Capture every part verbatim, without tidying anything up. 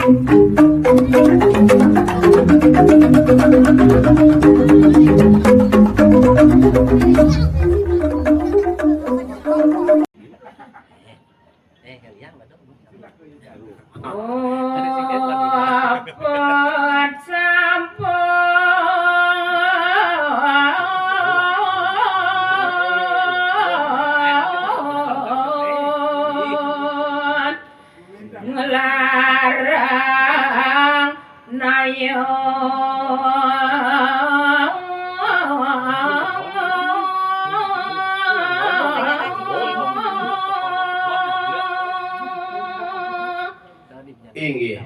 Pun sampun nglarang nayong. Inggih.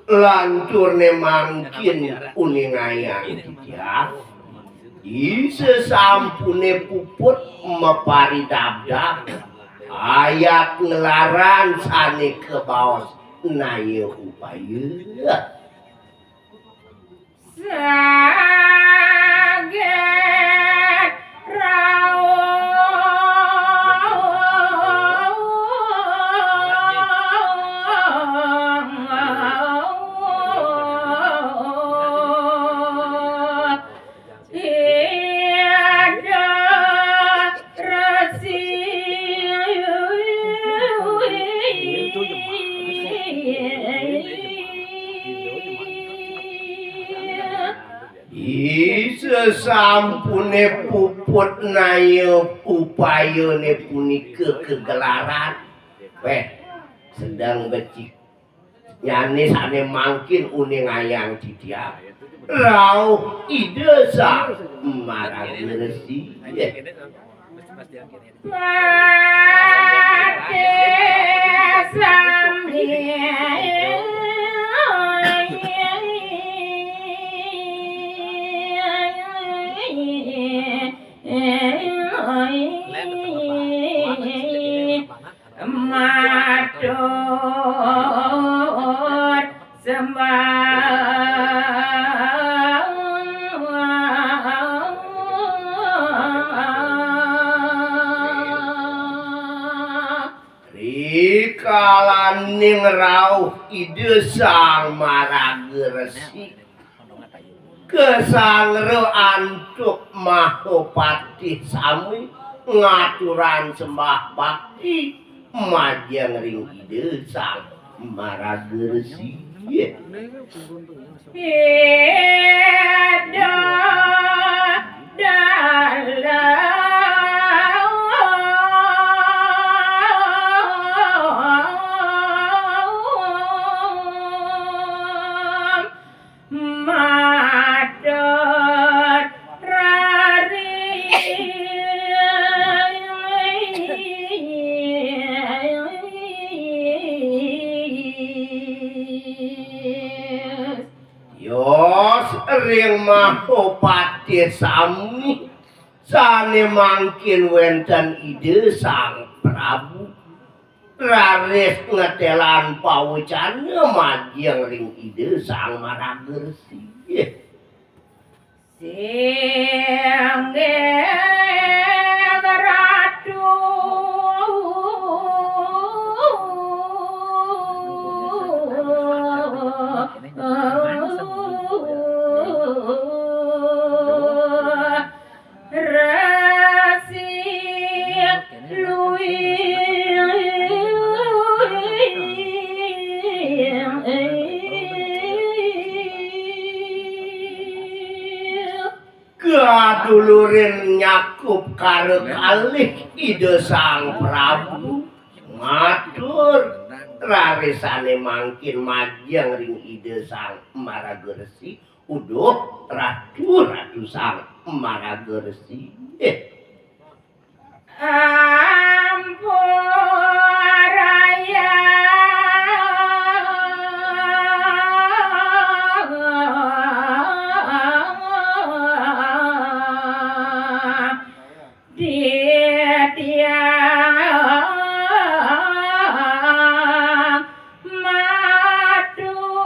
Lanturne mangkin uningayang titiang. Isasampune puput maparidabdab ayat nglarang sane kabaos naya upaya. Saget rauh. Ida Resi. Isasampune puput naya upayane punika kagelaran. Weh, sedeng becik. Nyane sane mangkin uningayang titiang. Rauh Ida Sang Maraga Resi. Pati sami. Matur sembah. Rikalaning rauh Ida Sang Maraga Resi, kasangra antuk Mahapatih sami ngaturang sembah bakti majeng ring Ida Sang Maraga Resi. Ida Dalam. Matur raris. Yos ring Mahapatih sami sane mangkin wenten Ida Sang Prabu. Raris ngetelan pawecana majeng ring Ida Sang Maraga Resi. Singgih Ratu. Resi Lui. Kadulurin nyakup kara kalih Ida Sang Prabu matur rarisane mangkin majeng ring Ida Sang Maraga Resi. Uduh, Ratu, Ratu Sang Maraga Resi. Eh. Ampuraya. Titiang matur.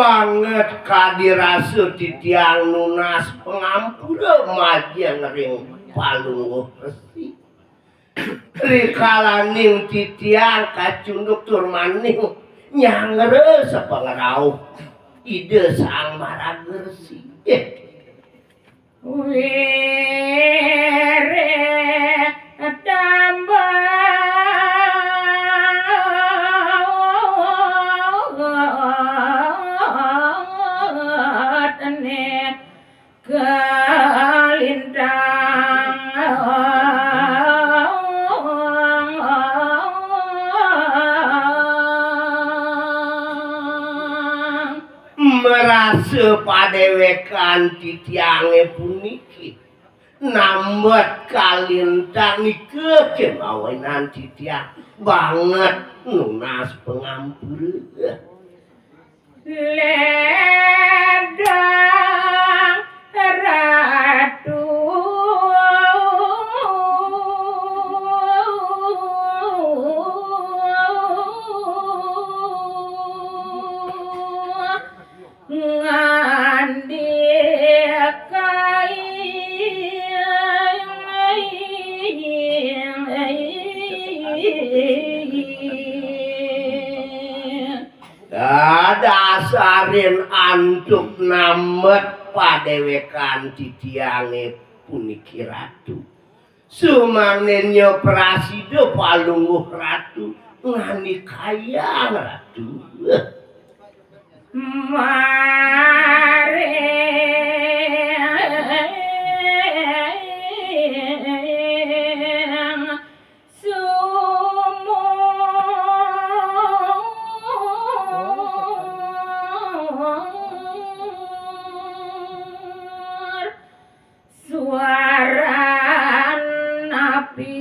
Banget kadi rasa titiang nunas pangampura majeng ring Palungguh Resi. Rikalaning titiang kacunduk tur maning nyangra sapangrauh Ida Sang Maraga Resi. Eh, Wiring tambah kalintang. Marasa padéwékan titiangé puniki nambet kalintang nika, kémawinan titiang banget nunas pangampura. Ledang Ratu ngandikain. Dadasarin antuk nambet padéwékan titiangé puniki, Ratu. Sumangdéna prasida Palungguh Ratu ngandikayang, Ratu. Maring sumur suaran api.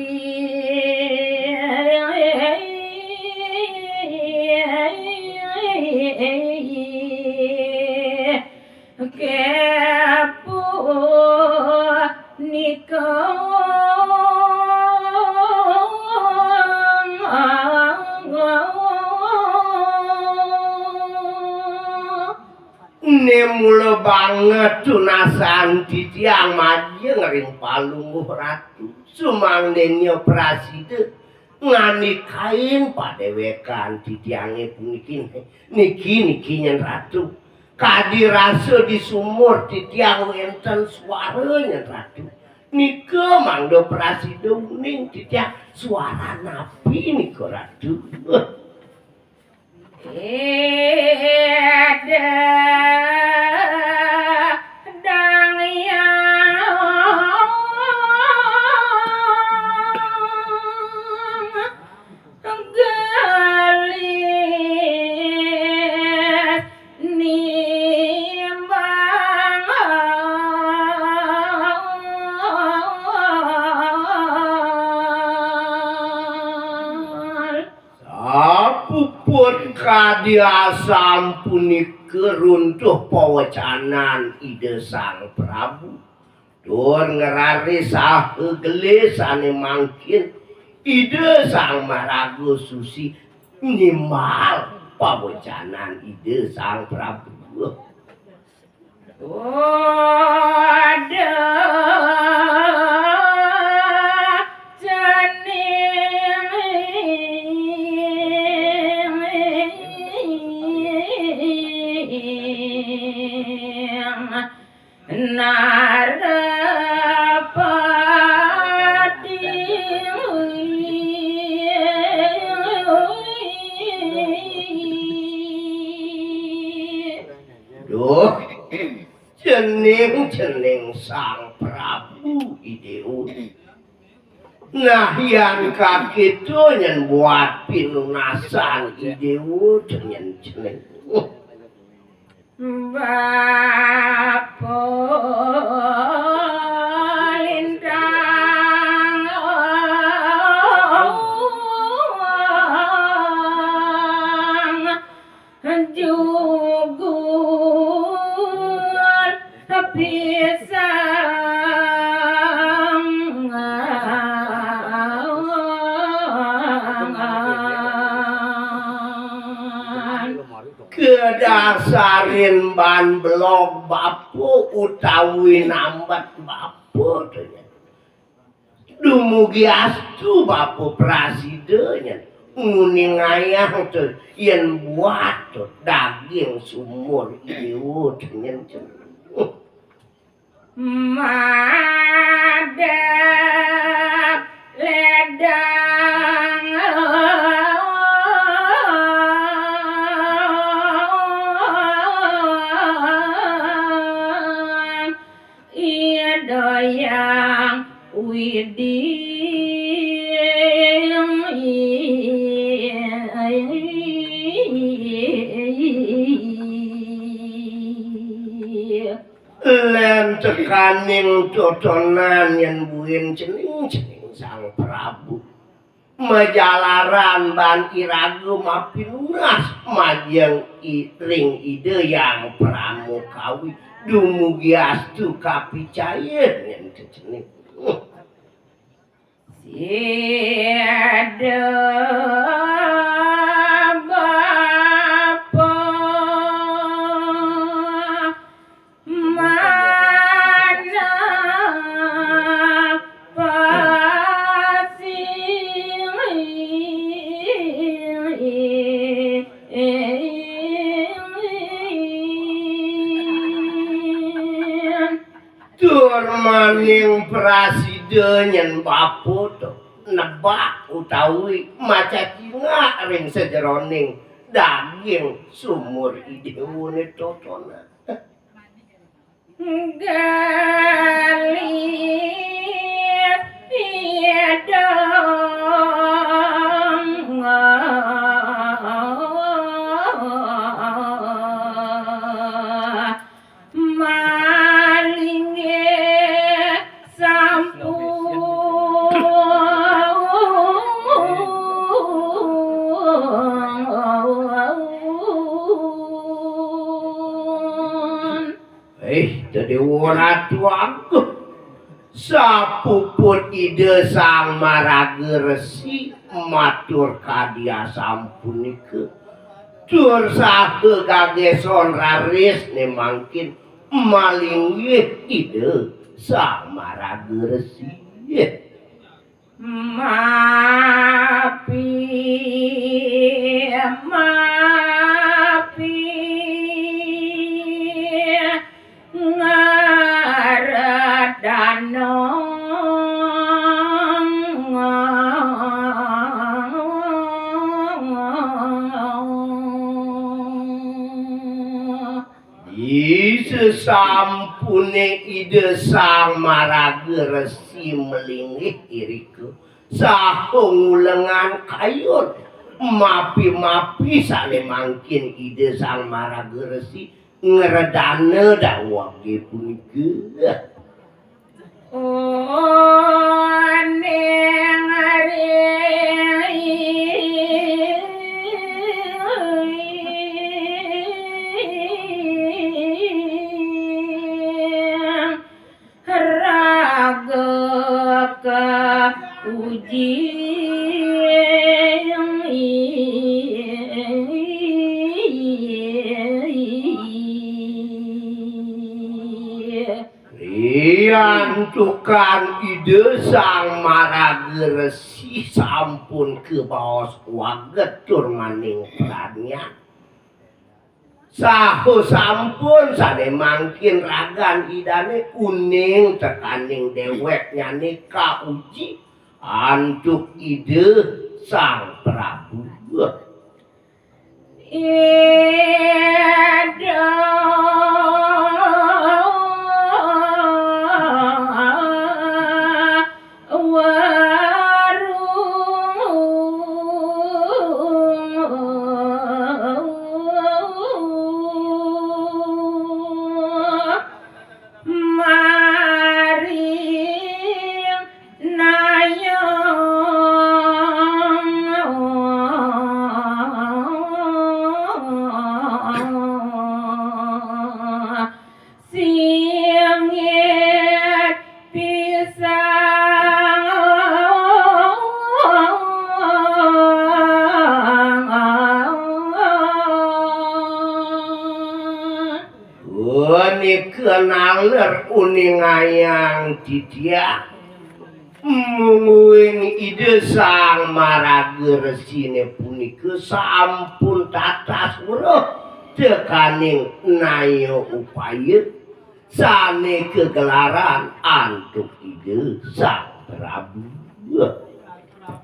Kepunika. Né mula banget tunasan titiang majeng ring Palungguh Ratu. Sumangdéna prasida ngandikain padéwékan titiangé puniki. Niki, niki, nyén Ratu. Kadi rasa di sumur titiang wénten suara, nyén Ratu. Nika mangda prasida uning titiang, suara napi nika, Ratu? Ida Dang Hyang Gelis nimbang. Sapuput kadi asapunika runtuh pawecanan Ida Sang Prabu, tur ngraris saha gelis sané mangkin Ida Sang Maraga Susi nimbal pawecanan Ida Sang Prabu. Ida Cening Narapati. Duh, cening-cening Sang Prabu Idéwa. Nah, yan kakéto nyén buat pinunasan Idéwa, nyén cening. Bapa Lintang jugul pisangan. Dasarin ban belog bapa utawi nambet bapa to nyen. Dumugi astu bapa prasida nyen nguningayang to yen buat to daging sumur iwa to nyen. Madep ledang Ida Hyang Widi. Len tekaning totonan yen buin cening-cening Sang Prabu. Majalaran ban iraga mapinunas majeng i-, ring Ida Hyang Pramukawi. Dumugi astu kapicaya yen cening. Sida bapa manah pasih. Tur maning prasida nyen bapa to nebak utawi macacingak ring sajeroning daging sumur idewane totonan. Galih idang malinggih sampun. Eh, Dewa Ratu Agung. Sapuput Ida Sang Maraga Resi matur kadi asampunika. Tur saha gageson raris ne mangkin malinggih Ida Sang Maraga Resi. Mapi, mapi, ngaradana. Di sesampune Ida Sang Maraga Resi malinggih irika, saha ngulengang kayun mapi-mapi sane mangkin Ida Sang Maraga Resi ngredana dawege punika. Oning ring raga kauji. Riantukan Ida Sang Maraga Resi sampun kabaos waget tur maning pradnyan. Saha sampun sane mangkin ragan Idane uning tekaning deweknyane kauji antuk Ida Sang Prabu. Ida Waru maring nayang. Naler uningayang titiang, mungguing Ida Sang Maraga Resine punika sampun tatas weruh tekaning naya upaya sane kagelaran antuk Ida Sang Prabu.